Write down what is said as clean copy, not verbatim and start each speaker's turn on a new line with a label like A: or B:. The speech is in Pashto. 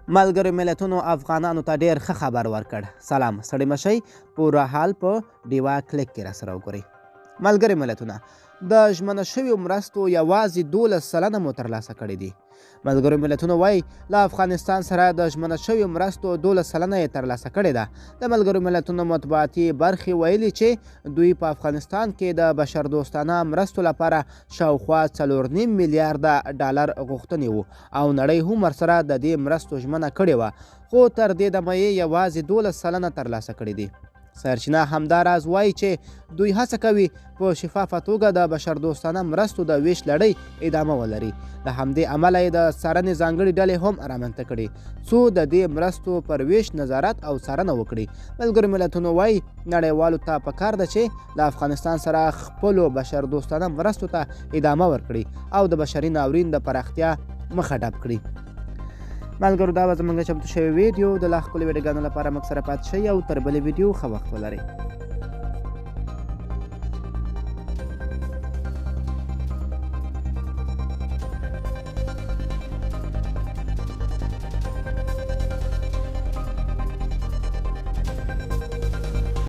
A: ملګرو ملتونو افغانانو ته ډیر ښه خبر ورکړ. سلام ستړي مشئ، پوره حال په ډیوه کلیک کې راسره وګورئ. ملګري ملتونه د ژمنه شویو مرستو یوازې 12% مو ترلاسه کړي دي. ملګرو ملتونو وایي له افغانستان سره د ژمنه شویو مرستو 12% یې ترلاسه کړې ده. د ملګرو ملتونو مطبوعاتي برخې ویلي چې دوی په افغانستان کې د بشردوستانه مرستو لپاره شاوخوا 4.5 میلیارده ډالر غوښتنې وو او نړۍ هم ورسره د دې مرستو ژمنه کړې وه، خو تر دې دمه یې یوازې 12% ترلاسه کړې دي. سرچینه همداراز وایي چې دوی هڅه کوي په شفافه توګه د بشردوستانه مرستو د ویش لړۍ ادامه ولري. له همدې امله یې د څارنې ځانګړې ډلې هم رامنځته کړې څو د دې مرستو پر ویش نظارت او څارنه وکړي. ملګرو ملتونو وایي نړیوالو ته پکار ده چې له افغانستان سره خپلو بشردوستانه مرستو ته ادامه ورکړي او د بشري ناورین د پراختیا مخه ډب کړي. ملګرو دا به زموږ چمتو شوې ویډیو. د لا ښکلو ویډیوګانو لپاره موږ سره پاتې شئ او تر بلې ویډیو ښه وخت ولرئ.